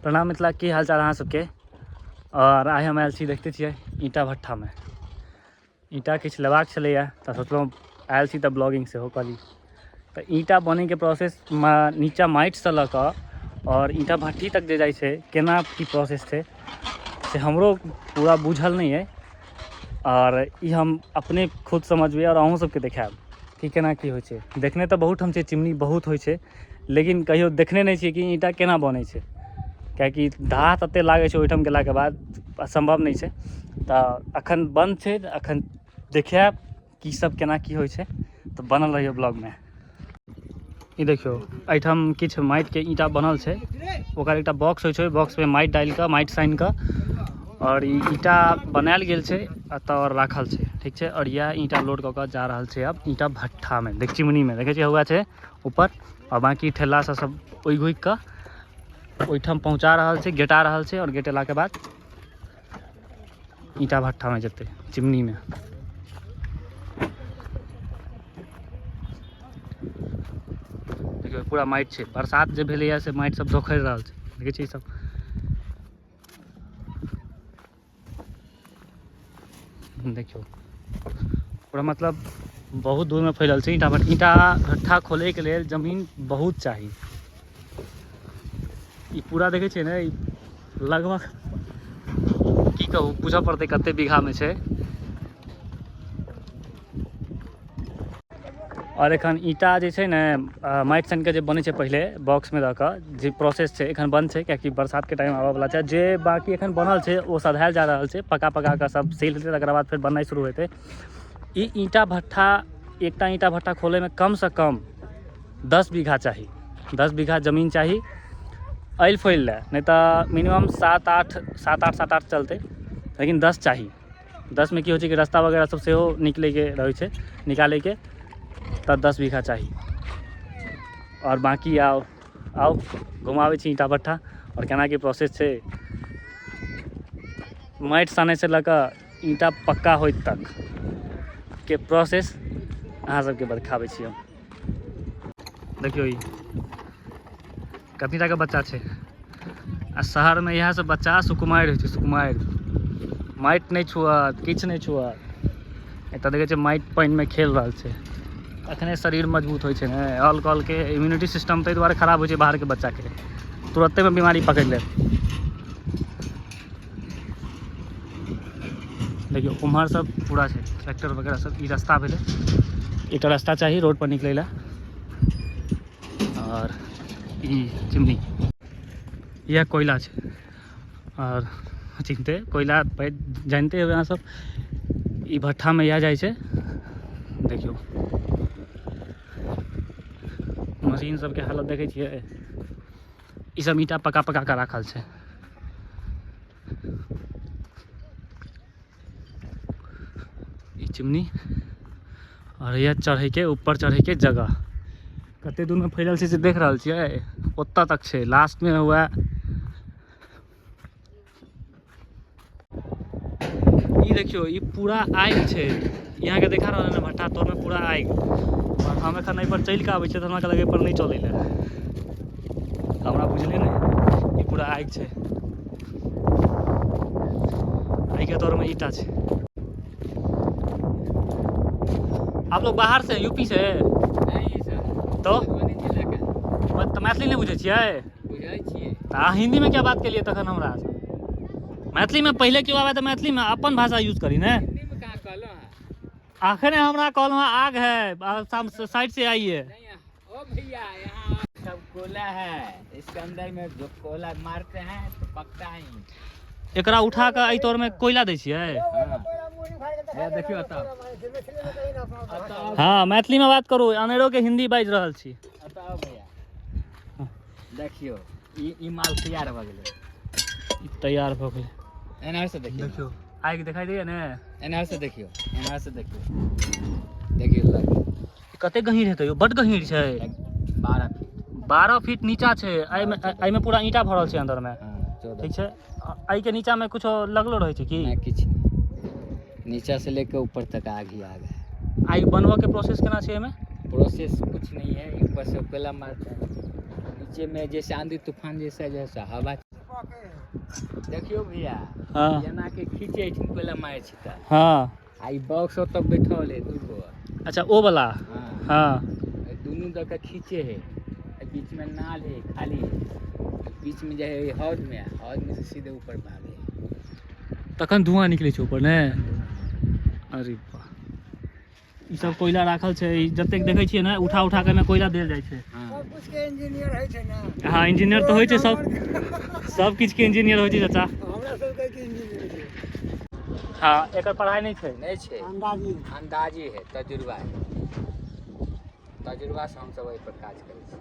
प्रणाम मिथिला, की हाल चाल अहाँ सबके। और आइ हम आयल छी, देखते छियै ईंटा भट्ठामे ईंटा किछु लेबाक छलैए तऽ सोचलहुँ आयल छी तऽ ब्लॉगिंग सेहो कऽ ली। तऽ ईंटा बनैके प्रोसेस नीचा माटिसँ लऽ कऽ आओर ईंटा भट्ठी तक जे जाइ छै, केना की प्रोसेस छै से हमरो पूरा बुझल नहि अइ। आओर ई हम अपने खुद समझबै आओर अहूँ सबके देखायब कि केना की होइ छै। देखने तऽ बहुत ठाम छै, चिमनी बहुत होइ छै, लेकिन कहियो देखने नहि छियै कि ईंटा केना बनै छै, किएकि धाह ततेक लागै छै ओहिठाम गेलाके बाद असम्भव नहि छै। तऽ एखन बन्द छै, एखन देखायब की सब केना की होइ छै, तऽ बनल रहियौ ब्लॉगमे। ई देखियौ एहिठाम किछु माटिके ईंटा बनल छै, ओकर एकटा बॉक्स होइ छै, ओहि बॉक्समे माटि डालि कऽ माटि सानि कऽ आओर ई ईंटा बनायल गेल छै एतऽ आओर राखल छै, ठीक छै। आओर इएह ईंटा लोड कऽ कऽ जा रहल छै आब ईंटा भट्ठामे, देख चिमनीमे देखै छियै हुआ छै ऊपर, आओर बाँकी ठेलासँ सब उगि उगि कऽ ओहिठाम पहुँचा रहल छै, गेटा रहल छै। आओर गेटेलाके बाद ईंटा भट्ठामे जेतै चिमनीमे। देखियौ पूरा माटि छै, बरसात जे भेलैए से माटि सब धोखरि रहल छै, देखै छियै सब। देखियौ पूरा मतलब बहुत दूरमे फैलल छै ईंटा भट्ठा। ईंटा भट्ठा खोलैके लेल जमीन बहुत चाही। ई पूरा देखै छियै ने, ई लगभग की कहू पूछऽ पड़तै कते बीघामे छै। आओर एखन ईंटा जे छै ने माटि सानिके जे बनै छै पहिले बॉक्समे दऽ कऽ जे प्रोसेस छै एखन बन्द छै, किएकि बरसातके टाइम आबऽवला छै। जे बाँकी एखन बनल छै ओ सधायल जा रहल छै, पका पका कऽ सब सील हेतै, तकरा बाद फेर बननाइ शुरू हेतै। ई ईंटा भट्ठा, एकटा ईंटा भट्ठा खोलैमे कमसँ कम 10 बीघा चाही, 10 बीघा जमीन चाही अइल फैल लए, नहि तऽ मिनिमम 7 8 7 8 7 8 चलतै, लेकिन 10 चाही। 10 मे की होइ छै कि रास्ता वगैरह सब सेहो निकलैके रहै छै, निकालैके, तऽ 10 बीघा चाही। आओर बाँकी आउ आउ घुमाबै छी ईंटा भट्ठा आओर केना की प्रोसेस छै माटि सानैसँ लऽ कऽ ईंटा पक्का होइत तक के प्रोसेस अहाँ सबके देखाबै छी हम। देखियौ ई कतनी टाके बच्चा छै, आ शहरमे इएह सब बच्चा सुकुमारि होइ छै, सुकुमारि, माटि नहि छुअत, किछु नहि छुअत। एतऽ देखै छियै माटि पानिमे खेल रहल छै। अखने शरीर मजबूत होइ छै ने, ऑल कॉलके इम्यूनिटी सिस्टम ताहि दुआरे खराब होइ छै बाहरके बच्चाके, तुरत्तेमे बीमारी पकड़ि लेत। देखियौ उम्हर सब पूरा छै ट्रैक्टर वगैरह सब। ई रास्ता भेलै, एकटा रास्ता चाही रोड पर निकलै लए। आओर ई चिमनी, इएह कोयला छै। आओर चिन्हते कोयला जानते हेबै अहाँ सब, ई भट्ठामे इएह जाइ छै। देखियौ मशीन सबके हालत देखै छियै, ई सब ईंटा पका पका कऽ राखल छै। ई चिमनी और यह चढ़े के ऊपर चढ़े के जगह कते दूर में फैलल छै से देख रहल छियै, ओतऽ तक छै लास्ट में हुआ। ई देखियौ ई पूरा आगि छै, यहाँ के देखा रहल है ने भट्टा तोर में पूरा आगि। और हम एखन एहि पर चलि कऽ आबै छियै तऽ हमरा कहलक एहि पर नहि चलै लए, हमरा बुझले नहि ई पूरा आगि छै। एहिके तोर में ईटा छै। आप लोग बाहर से यूपी से? नहीं सर। तो? मधुबनी जिला का। तऽ मैथिली नहि बुझै छियै? बुझै छियै। तऽ अहाँ हिंदी में क्या बात केलियै तखन हमरा? मैथिली में पहिले क्यों आबै तऽ मैथिली में अपन भाषा यूज करी ने। हिंदी में कहाँ कहलहुँ अहाँ? अखने हमरा कहलहुँ आग है, साइड से आइए। नहीं, ओ भैया यहाँ सब कोला है, इसके अंदर में जो कोला मारते हैं तो पकता है। एकरा उठा कऽ एहि तोर में कोयला दै छियै? हाँ। देखियौ एतऽ। हाँ मैथिली में बात करू, अनेरो के हिंदी बाजि रहल छी। एतऽ आउ भैया, देखियौ ई माल तैयार भऽ गेलै। ई तैयार भऽ गेलै। एनहर से देखियौ। देखियौ आगि दिखाई दैया ने? एनहर से देखियौ, एनहर से देखियौ, देखियौ लग। कते गहींर हेतै यौ? बड गहींर छै। 12 फीट। 12 फीट नीचा छै। एहिमे पूरा ईंटा भरल छै अंदर में। हाँ, 14। ठीक छै। एहिके नीचा में कुछो लगलो रहै छै की? नहीं, किछु नहीं, नीचा से लेके ऊपर तक आग ही आग है। आगि बनबऽ के प्रोसेस केना छै एहिमे? प्रोसेस कुछ नहीं है, ऊपर से कोयला मारते हैं, नीचे में जैसे आंधी तूफान जैसा जैसा हवा। देखियौ भैया, एना के खींचे छै, कोयला मारै छै तऽ। आ ई बॉक्स ओतऽ बैठल है दूगो। अच्छा, ओ वाला। हाँ। ई दुनू दऽ के खींचे है। आ बीच में नाल है, खाली है। बीच में जे है हौद में, हौद में से सीधे ऊपर भागे है। तखन धुआं निकलै छै ऊपर ने। अरे वाह, ई सब कोयला राखल छै। ई जतेक देखै छियै ने, उठा उठा के एहिमे कोयला देल जाइ छै। हाँ। सब कुछ के इंजीनियर होइ छै ने। हँ, इंजीनियर तऽ होइ छै सब, सब किछुके इंजीनियर होइ छै चाचा। हमरा सबके की इंजीनियर छै? हँ, एकर पढ़ाइ नहि छै। नहि छै। अंदाजी। अंदाजी है, तजुर्बा है। तजुर्बा से हमसब एहि पर काज करै छी।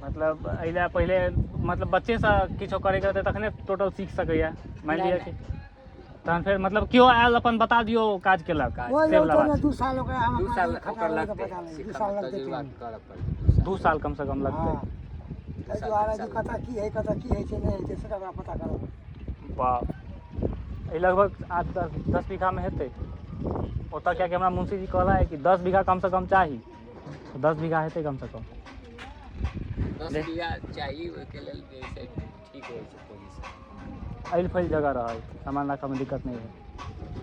मतलब एहि लए पहिले, मतलब बच्चेसँ किछो करैके रहतै तखने टोटल सीख सकैए, मानि लिअ कि तहन फेर मतलब केओ आयल, अपन बता दियौ, काज केलक। काज से ओहि वला औतो बात ने छै। 2 साल ओकरा हम 2 अपना साल खटा ओकर लगतै, लगतै पता लगतै, दू सीखऽमे, साल लगतै तजुर्बा ट्रेनिंग। करऽ पड़तै। 2 साल कमसँ कम लगतै। हँ, ताहि दुआरे जे कतऽ की हइ, कतऽ की होइ छै, नहि होइ छै, सेटा ओकरा पता करऽ पड़तै। बाप, ई लगभग 8-10, 10 बीघामे हेतै ओतऽ, कियाकि हमरा मुंशी जी कहला है कि 10 बीघा कमसँ कम चाही। 10 बीघा हेतै कमसँ कम। 10 बीघा चाही ओहिके लेल, जे से ठीक होइ छै पोजीशन। ऐल फैल जगह रहै, सामान राखऽमे दिक्कत नहि होइ।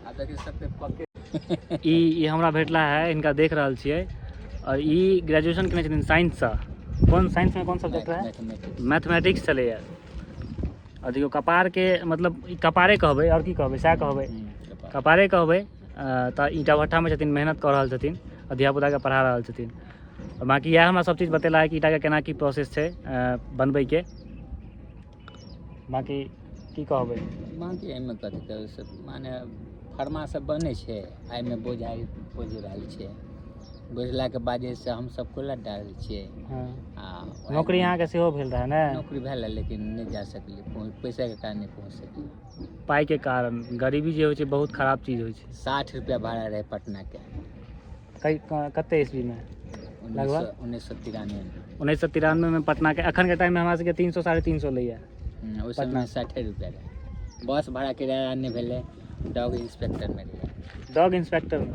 आ देखियौ, सबके पक्के। ई ई हमरा भेटला है, हिनका देख रहल छियै और ई ग्रेजुएशन केने छथिन साइंससँ। कोन साइंसमे, कोन सब्जेक्ट रहै? मैथमेटिक्स। मैथमेटिक्स छलैए। और देखियौ, कपारके मतलब ई कपारे कहबै आओर की कहबै, सएह कहबै, कपारे कहबै। तऽ ईंटा भट्ठामे छथिन, मेहनत कऽ रहल छथिन आओर धियापुताके पढ़ा रहल छथिन। आओर बाँकी इएह हमरा सब चीज बतेला है कि ईंटाके केना की प्रोसेस छै बनबैके। बाँकी की कहबै? बाँकी एहिमे कथी कहबै सब, माने फरमा सब बनै छै, एहिमे बोझा बोझ रहल छै। बोझलाके बाद जे से हमसब कोयला डालै छियै। आ नौकरी अहाँके सेहो भेल रहै ने? नौकरी भेल, लेकिन नहि जा सकलियै, पैसाके कारण नहि पहुँच सकलियै। पाइके कारण। गरीबी जे होइ छै, बहुत खराब चीज होइ छै। 60 रुपया भाड़ा रहै पटनाके। कते ईस्वीमे? उन्नैस सौ 1993मे। 1993मे पटनाके। एखनके टाइममे हमरा सबके 300, 350 लैए। ओहि समयमे 60 रुपया रहै बस भाड़ा। किराया नहि भेलै। डॉग इंस्पेक्टरमे रहै। Dog inspector?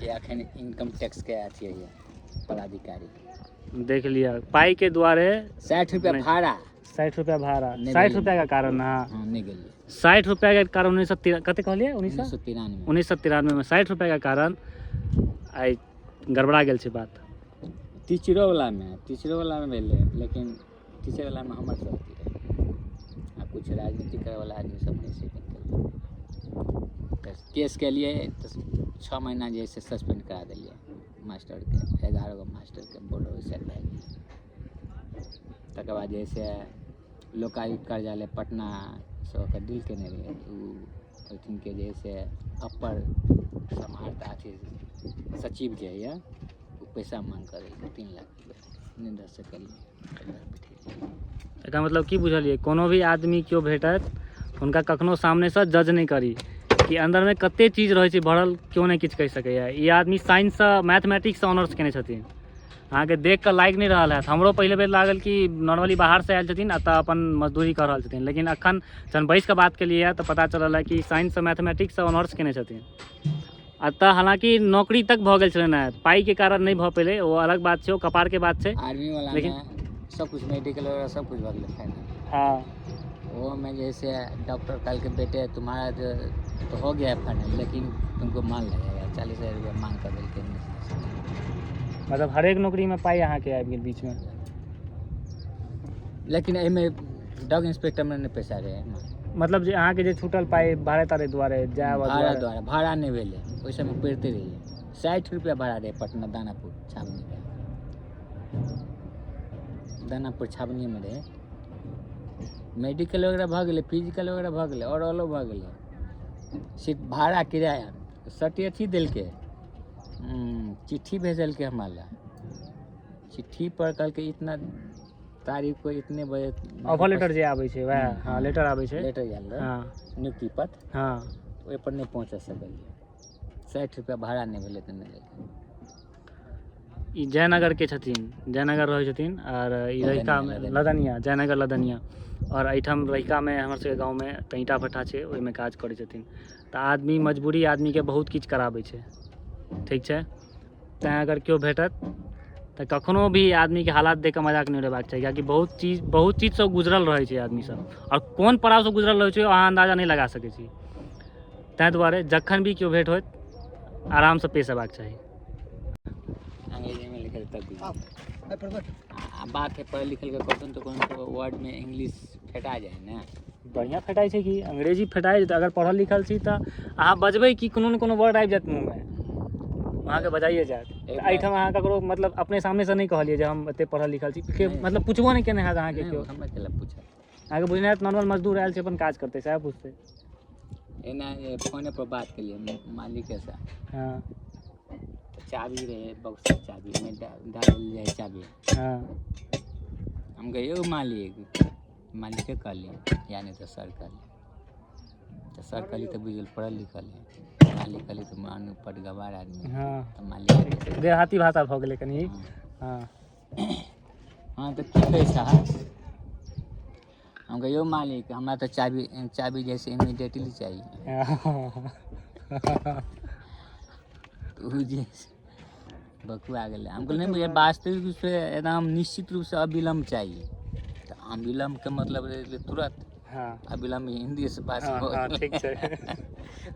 जे अखन इनकम टैक्सके अथी होइए, पदाधिकारी। देख लिअ, पाइके दुआरे। 60 रुपया नहि। भाड़ा। 60 रुपया भाड़ा। नहि 60 भेलै। रुपयाके कारण। हाँ। हाँ, नहि गेलियै। 60 रुपयाके कारण उन्नैस सए कते कहलियै? उन्नैस उन्नैस सए सए तिरानवे। 1993मे 60 रुपयाके कारण आइ गड़बड़ा गेल छै बात। टीचरोवलामे भेलै, लेकिन टीचरवलामे हमर गलती रहै आ किछु राजनीति करैवला आदमी सब नहि सेटिंग केलकै, तऽ केस केलियै तऽ 6 महीना जे है से सस्पेंड करा देलियै मास्टरके। 11 गो मास्टरके बोर्ड ऑफिसर भए गेलै। तकर बाद जे है से लोकायुक्त कार्यालय पटनासँ ओकर डील केने रहै। ओ ओहिठिनके जे है से अपर समाहर्ता, अथी सचिव जे होइए, ओ पैसा मांग करै 3 लाख रुपया। नहि दऽ सकलियै तऽ घर बैठे। एकर मतलब की बुझलियै? कोनो भी आदमी केओ भेटत, हुनका कखनो सामनेसँ जज नहि करी कि अन्दरमे कते चीज रहै छै भरल, केओ नहि किछु कहि सकैए। ई आदमी साइंससँ, मैथमेटिक्ससँ ऑनर्स केने छथिन। अहाँके देख कऽ लागि नहि रहल हैत। हमरो पहिले बेर लागल कि नॉर्मली बाहरसँ आयल छथिन, एतऽ अपन मजदूरी कऽ रहल छथिन, लेकिन अखन जहन बैस कऽ बात केलियै तऽ पता चलल है कि साइंससँ, मैथमेटिक्ससँ ऑनर्स केने छथिन। एतऽ हालाँकि नौकरी तक भऽ गेल छलनि हेँ, पाइके कारण नहि भऽ पेलै, ओ अलग बात छै, ओ कपारके बात छै। आर्मी वाला लेकिन मे सब कुछ, मेडिकल वगैरह सब कुछ भऽ गेलै फाइनल। ओहोमे जे है से डॉक्टर कहलकै, बेटे, तुम्हारा जो तो हो गया है फाइनल, लेकिन तुमको माल लगेगा। 40,000 रुपया मांग कर देलकै, नहि दऽ सकलियै। मतलब हरेक नौकरीमे पाइ अहाँके आबि गेल बीचमे। लेकिन एहिमे डॉग इंस्पेक्टरमे नहि पैसा रहै। मतलब जे अहाँके जे छूटल पाइ भाड़े ताड़े दुआरे जाय आबऽ भाड़ा दुआरे। दुआरे भाड़ा नहि भेलै। ओहि समय पढ़िते रहियै। 60 रुपया भाड़ा रहै पटना दानापुर छावनीके। दानापुर छावनीमे रहै। मेडिकल वगैरह भऽ गेलै, फिजिकल वगैरह भऽ गेलै आओर ऑलो भऽ गेलै। सिर्फ भाड़ा किराया सटी अथी देलकै। चिट्ठी भेजलकै हमरा लए। चिट्ठी पर कहलकै, इतना तारीख को इतने बजे। ऑफर लेटर जे आबै छै वएह? हम्म। हँ, लेटर आबै छै। लेटर आयल रहै। नियुक्ति पत्र। ओहिपर नहि पहुँचा सकलियै। 60 रुपया भाड़ा नहि भेलै तऽ नहि देलकै। ई जयनगरके छथिन, जयनगर रहै छथिन आओर ई रहिकामे। लदनिया। लदनिया, जयनगर लदनिया। आओर एहिठाम रहिकामे हमर सबके गाँवमे तऽ ईंटा भट्ठा छै, ओहिमे काज करै छथिन। तऽ आदमी, मजबूरी आदमीके बहुत किछु कराबै छै, ठीक छै? तैँ अगर केओ भेटत तऽ तऽ कखनो भी आदमीके हालात देख कऽ मजाक नहि उड़ेबाक चाही, कियाकि बहुत चीजसँ गुजरल रहै छै आदमीसभ, आओर कोन पड़ावसँ गुजरल रहै छै अहाँ अन्दाजा नहि लगा सकै छी। ताहि दुआरे जखन भी केओ भेँट होइत आरामसँ पेश अयबाक चाही। अंग्रेजीमे लिखल तब बुझि आब एहि पर बैठ। आ बात है पढ़ल लिखल के, कखन तऽ कोनो वर्डमे इंग्लिश फेटा जाइ है ने। बढ़िआँ फेटाइ छै कि अंग्रेजी फेटाइ जेतै। अगर पढ़ल लिखल छी तऽ अहाँ बजबै कि कोनो ने कोनो वर्ड आबि जायत मुँहमे, अहाँके बजाइए जायत। एक तऽ एहिठाम अहाँ ककरो मतलब अपने सामनेसँ नहि कहलियै जे हम एते पढ़ल लिखल छी के, नहि। मतलब पुछबो नहि केने हैत अहाँके नहि, केओ। हमरा केला पूछत? अहाँके बुझने हैत नॉर्मल मजदूर आयल छै, अपन काज करतै, सएह पुछतै। एना जे फोने पर बात केलियै मालिकके साथ। तऽ चाभी रहै बक्सा, चाभीमे डालल जाइ चाभी। हम कहियै, यौ मालिक, मालिके कहलियै या नहि तऽ सर कहलियै। तऽ सर कहली तऽ बुझि गेल पढ़ल लिखल है, मालिक कहली तऽ अनपढ़ गवार आदमी। तऽ मालिक देहाती भाषा भऽ गेलै कनि। हँ, तऽ की कहै छह? हम कहियै, यौ मालिक, हमरा तऽ चाभी चाभी जैसे इमीडिएटली चाहिए। तऽ ओ जे बकुआ गेलै। हम कहलियै, नहीं भैया, वास्तविक रूप से एकदम निश्चित रूप से अविलंब चाहिए। तऽ अविलंबके मतलब रहै तुरंत। अविलंब हिंदी से पास। हँ, ठीक छै।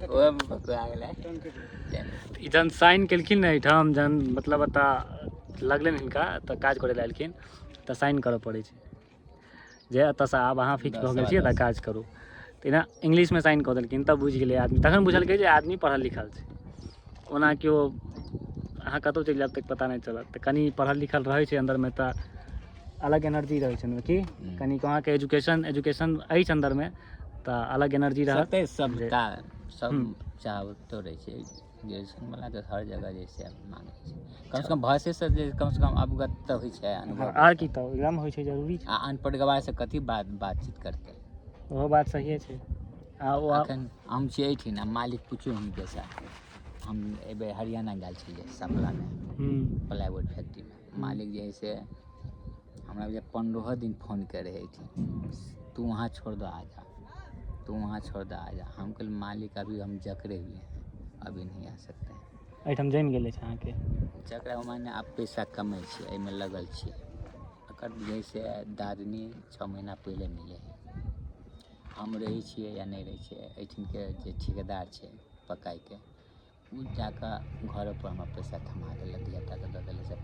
ओहिमे बकुआ गेलै। ई जहन साइन केलखिन ने एहिठाम, जहन मतलब एतऽ लगलनि हिनका तऽ काज करै लए एलखिन तऽ साइन करऽ पड़ै छै जे एतऽसँ आब अहाँ फिक्स भऽ गेल छियै तऽ काज करू। तऽ एना इंग्लिशमे साइन कऽ देलखिन तब बुझि गेलै आदमी, तखन बुझलकै जे आदमी पढ़ल लिखल छै। ओना केओ अहाँ कतहु चलि जायब तऽ पता नहि चलत। तऽ कनि पढ़ल लिखल रहै छै अन्दरमे तऽ अलग एनर्जी रहै छै अन्दरमे की। कनि अहाँके एजुकेशन एजुकेशन अछि अन्दरमे तऽ अलग एनर्जी रहत। सते सबटा सब चाहतो रहै छै। ग्रेजुएशन वाला तऽ हर जगह जे छै मांगै छै, कमसँ कम भाषेसँ जे कमसँ कम अवगत तऽ होइ छै, अनुभव। आर की, तऽ एकदम होइ छै, जरूरी छै। आ अनपढ़ गवार से कथी बातचीत करतै? ओहो बात सहिए छै आ ओ अखन हम छियै एहिठिन आ मालिक पूछू हुनकेसँ। हम एहि बेर हरियाणा गेल छलियै सपलामे, प्लाईवुड फैक्ट्रीमे। मालिक जे है से हमरा जे 15 दिन फोन करै एहिठिन, तू वहाँ छोड़ दो आ जा, तू वहाँ छोड़ दो आ जा। हम कहलियै, मालिक, अभी हम जकड़े हुए हैं, अभी नहीं आ सकते हैं। एहिठाम जमि गेल अछि अहाँके। जकरा माने आब पैसा कमै छियै, एहिमे लगल छियै। एकर जे है से दादनी 6 महीना पहिले मिलै है। हम रहै छियै या नहि रहै छियै, एहिठिनके जे ठेकेदार छै पकाइके, ओ जाकऽ घरोपर हमरा पैसा थमा देलक, धियापुताके दऽ देलक से।